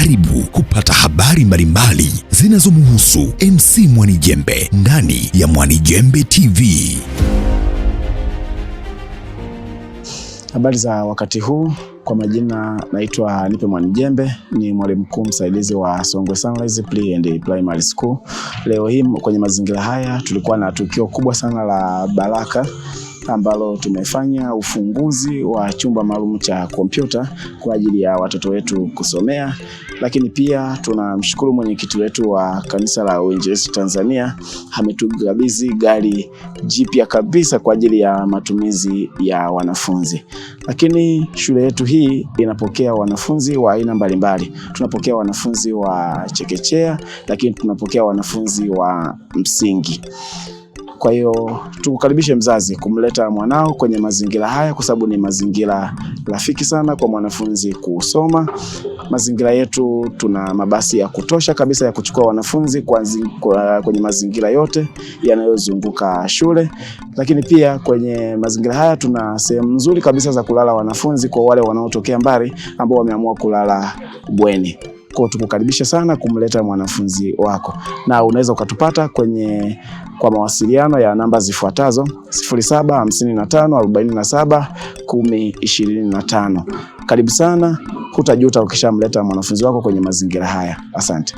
Karibu kupata habari mbalimbali zinazomhusu MC Mwanijembe ndani ya Mwanijembe TV. Habari za wakati huu, kwa majina naitwa Nipe Mwanijembe, ni mwalimu mkuu msaidizi wa Songwe Sunrise Pre and Primary School. Leo hii kwenye mazingira haya tulikuwa na tukio kubwa sana la baraka ambalo tumefanya ufunguzi wa chumba maalum cha kompyuta kwa ajili ya watoto wetu kusomea, lakini pia tunamshukuru mwenyekiti wetu wa Kanisa la Uinjilisti Tanzania ametukabidhi gari jipya kabisa kwa ajili ya matumizi ya wanafunzi. Lakini shule yetu hii inapokea wanafunzi wa aina mbalimbali. Tunapokea wanafunzi wa chekechea, lakini tunapokea wanafunzi wa msingi. Kwa hiyo tukukaribishe mzazi kumleta mwanao kwenye mazingira haya, kwa sababu ni mazingira rafiki sana kwa mwanafunzi kusoma. Mazingira yetu tuna mabasi ya kutosha kabisa ya kuchukua wanafunzi kwenye mazingira yote yanayozunguka shule, lakini pia kwenye mazingira haya tuna sehemu nzuri kabisa za kulala wanafunzi kwa wale wanaotokea mbali ambao wameamua kulala bweni. Kwa tukukaribisha sana kumleta mwanafunzi wako, na unaweza ukatupata kwenye kwa mawasiliano ya namba zifuatazo 0755 47 10 25. Karibu sana, hutajuta ukishamleta mwanafunzi wako kwenye mazingira haya. Asante.